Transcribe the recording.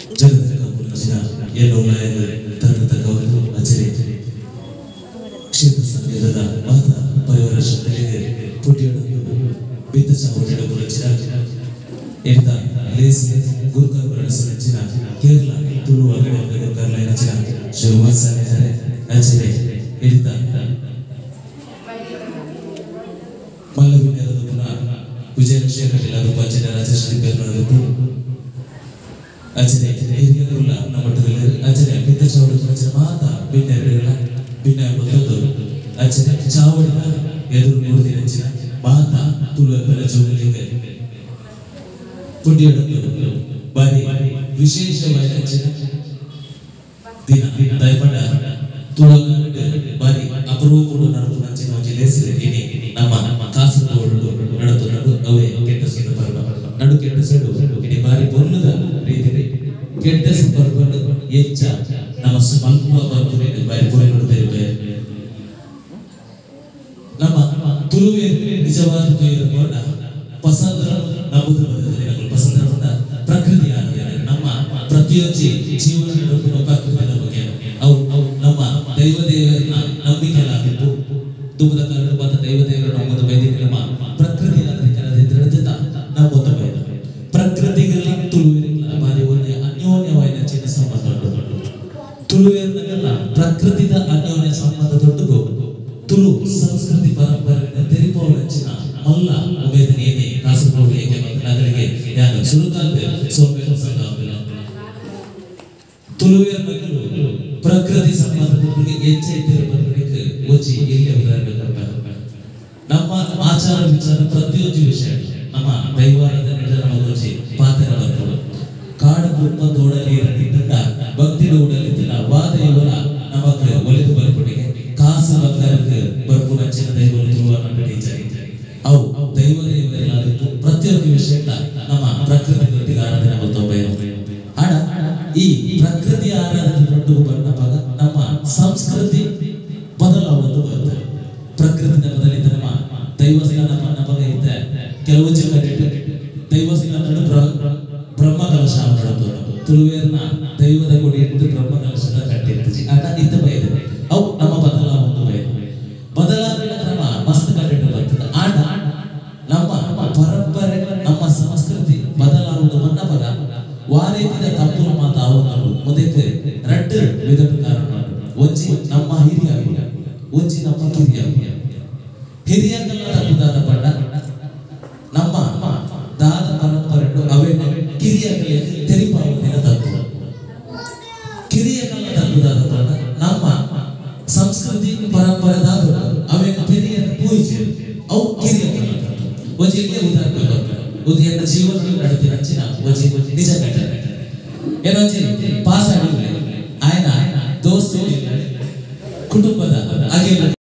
ಜಗತ್ತಿನ ಪುನರ್ಜಿನ ಎನ್ನೋಲಾಯದ ತನ್ನ ತಗವದು ಅಚರೆ ಕ್ಷೇತ್ರ ಸಂಗೀತದ ಮಾತ ಪರಿವಾರ ಶಕ್ತಿಗೆ ಪುಟಿಯಡೊಂದು ಬಿತ್ತ ಚಾವಡಿಡ ಪುನರ್ಜಿನ ಎಡ್ದ ಲೇಸ್ ಗುರುಕರ್ ನಡೆಸಿನ ಕೇರಳ ತುಳು ಅಗಡೆ ಗುರುಕರ್ ಲೈನಚಿನ ಶ್ರೀ ಅಚರೆ ಎಡ್ದ ಮಲ್ಲವಿನ್ಯದ ಪುನಃ ವಿಜಯಲಕ್ಷ್ಮಿ ಕಟೀಲ್ ಪಂಚನ ರಾಜಶ್ರೀ ಪೇರ್ನದಪ್ಪು ಅಚನೆ ಹಿರಿಯರುಲ್ಲ ನಮ್ಮ ಅಚನೆ ಬಿತ್ತ ಚಾವಡಿ ಪುನರ್ಜಿನ ಮಾತ ಬಿನ್ನೆರಡುಗಳ ಭಿನ್ನ ಬದಲು ಅಚನೆ ಚಾವಡಿನ ಎದುರು ಮೂರು ಮಾತ ತುಳು ಬೆಲೆ ಜೋಗಲಿಗೆ ಪುಟಿಯಡೊಂದು ಬಾರಿ ವಿಶೇಷವಾದ ದಿನ ದಯಪಡ ತುಳುನಾಡು ಬಾರಿ ಅಪರೂಪಡು ನಡಪುನಂಚಿನ ಒಂಜಿ ಲೇಸ್ ಇನಿ ನಮ್ಮ ಕಾಸರಗೋಡು ನಡತುನ್ನಡು ಅವೇ ಕೆಟ್ಟಸೆಡು ಪರ್ಬ ನಡು ಕೆಟ್ಟಸೆಡು ಇನಿ ಬಾರಿ ಪೊರ್ಲುದ ರೀತಿಲಿ ಕೆಟ್ಟಸು ಪರ್ಬನು ಎಚ್ಚ ನಮ್ಮ ಮಲ್ಪುವ ಪರ್ಬನು ಬಾರಿ ಪೊರ್ಲುಡು ತೆರಿಪೆ ನಮ್ಮ ತುಳುವೆ ನಿಜವಾದ ತುಳುವೆ ಪಸಂದ್ರ ನಂಬುದು ಬದುಕುದು ಪಸಂದ್ರ ಪ್ರಕೃತಿ ಆರಾಧನೆ ನಮ್ಮ ಪ್ರತಿಯೊಂದು ಜೀವನ ನಡುವಿನ ಪ್ರಕೃತಿಯ ಬಗ್ಗೆ ಅವು ನಮ್ಮ ದೈವ ದೇವರನ್ನ ನಂಬಿಕೆ ಆಗಿತ್ತು ದುಃಖದ ಕಾರಣ ಮಾತ್ರ ದೈವ ದೇವರ ನಮ್ಮದು ಬೈದಿನ ನಮ್ಮ ಪ್ರಕೃತಿ ಆರಾಧನೆ ದೃಢತೆ ನಮ್ಮೊಂದು ಬೈದ ಪ್ರಕೃತಿಗೆಲ್ಲ ತುಳುವೆಲ್ಲ ಬಾರಿ ಒಂದೇ ಅನ್ಯೋನ್ಯವಾದ ಚಿನ್ನ ಸಂಬಂಧ ಉಂಟು. ತುಳುವೆಲ್ಲ ಪ್ರಕೃತಿದ ಅನ್ಯೋನ್ಯ ಸಂಬಂಧ ದೊಡ್ಡದು ತುಳು ಸಂಸ್ಕೃತಿ ಪರಂಪರೆಯನ್ನು ತೆರಿಪೋಲಂಚಿನ ಮಲ್ಲ ಉಮೇದನೆ ಏನೇ ಕಾಸರಗೋಡು ಏಕೆ ನಗರಿಗೆ ಯಾನು ಸುರುಕಾದ ಸೋಮೇರ ಸಂಘ ತುಳುವೆಯ ಮಕ್ಕಳು ಪ್ರಕೃತಿ ಸಂಬಂಧದೊಟ್ಟಿಗೆ ಎಚ್ಚೆತ್ತಿರ ಬರಬೇಕು ಒಂಜಿ ಎಲ್ಲಿ ಉದಾಹರಣೆ ಕೊಡ್ತಾರೆ. ನಮ್ಮ ಆಚಾರ ವಿಚಾರ ಪ್ರತಿಯೊಂದು ವಿಷಯ ನಮ್ಮ ದೈವಾರಾಧನೆ ಒಂಜಿ ಪಾತ್ರ ಬರ್ತದೆ. ಕಾಡು ಕುಟುಂಬ ತೋಡಲಿ ಇರಲಿದ್ದ ಭಕ್ತಿ ಉಡಲಿದ್ದ ವಾದೈವರ ನಮಕ್ ಒಲಿದು ಬರ್ಪುಟಿಗೆ ಕಾಸು ಬಂಗಾರಕ್ಕೆ ಬರ್ಪುನಂಚಿನ ದೈವರು ತುಳುವ ಟೀಚರ್ ಅವು ದೈವ ದೇವರೆಲ್ಲ ಪ್ರತಿಯೊಂದು ವಿಷಯ ನಮ್ಮ ಪ್ರಕೃತಿ ಆರಾಧನೆ ಬರ್ತಾ ಆಡ ಈ ಪ್ರಕೃತಿ ಆರಾಧನೆ ದೊಡ್ಡ ಬಂದಾಗ ನಮ್ಮ ಸಂಸ್ಕೃತಿ ಬದಲಾವಣೆ ಬರುತ್ತೆ. ಪ್ರಕೃತಿನ ಬದಲಿದ್ದ ನಮ್ಮ ದೈವಸ್ಥಾನ ನಮಗೆ ಇದ್ದ ಕೆಲವು ಕಡೆ ದೈವಸ್ಥಾನ ಬ್ರಹ್ಮ ಕಲಶ ನಡತು ತುಳುವೇರ್ನ ದೈವದ ಗುಡಿ ಎಂದು ಬ್ರಹ್ಮ ಕಲಶದ ಕಟ್ಟಿರ್ತದೆ ಆಟ ಇದ್ದ ಬೈದೆ ಅವು ನಮ್ಮ ಬದಲಾವಣೆ ಬೈದೆ ಬದಲಾವಣೆ ನಮ್ಮ ಮಸ್ತ್ ಕಟ್ಟೆ ಬರ್ತದೆ. ಆಟ ನಮ್ಮ ಪರಂಪರೆ ನಮ್ಮ ಸಂಸ್ಕೃತಿ ಬದಲಾವಣೆ ಬಂದಾಗ ವಾರೇತಿದ ತಪ್ಪು ಮಾತಾವು ಮುಂದಕ್ಕೆ ರಡ್ಡು ವಿಧದ ಕಾರಣ ಒಂಜಿ ನಮ್ಮ ಹಿರಿಯ ಒಂಜಿ ನಮ್ಮ ಕಿರಿಯ ಹಿರಿಯರೆಲ್ಲ ತಪ್ಪುದಾದ ಪಂಡ ನಮ್ಮ ದಾದ ಪರಂಪರೆ ಅವೇ ಕಿರಿಯಗಳಿಗೆ ತೆರಿಪಾವುದಿನ ತಪ್ಪು ಕಿರಿಯರೆಲ್ಲ ತಪ್ಪುದಾದ ಪಂಡ ನಮ್ಮ ಸಂಸ್ಕೃತಿ ಪರಂಪರೆ ದಾದ ಅವೇ ತೆರಿಯ ಪೂಜೆ ಅವು ಕಿರಿಯರೆಲ್ಲ ತಪ್ಪು. ಒಂಜಿ ಇಲ್ಲೇ ಉದಾಹರಣೆ ಕೊಡ್ತಾರೆ ಒಂದು ಎನ್ನ ಜೀವನದಲ್ಲಿ ನಡೆದಿನ ಅಂಚಿನ ಒಂಜಿ ನಿಜ ಘಟನೆ ಏನೊಂಜಿ ಪಾಸ್ ಆಗಿಲ್ಲ ಆಯ್ನ ದೋಸ್ತು ಕುಟುಂಬದ ಅಗಿಲ್ಲ.